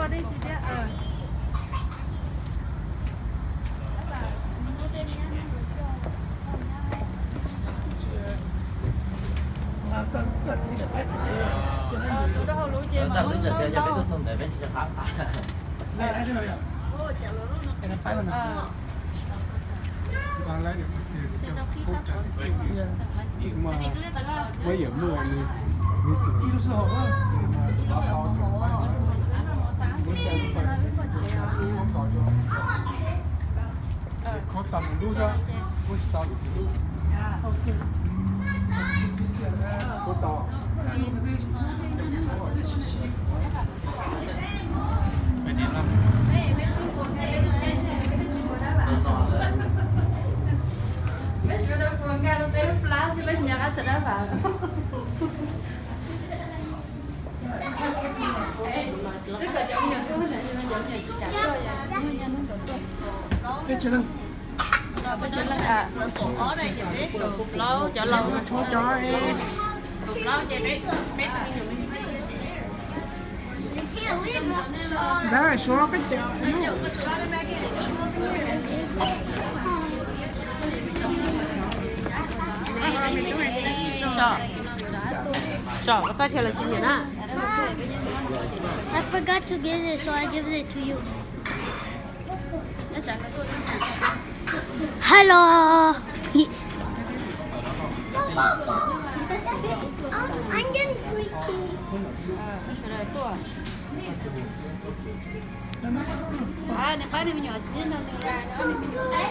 Tus rau hauv lub ces mas lub txog ntawd peb tsis nco qab. Plaub cov laus, tus plaub ces peb, peb tus me nyuam. Ntawd suav koj cawm. Som, koj txhob dhia los tsis nyiam na. I forgot to give it, so I give it to you. Hello. I'm getting sweet tea. Nws qab nws me nyuam, nws me nyuam.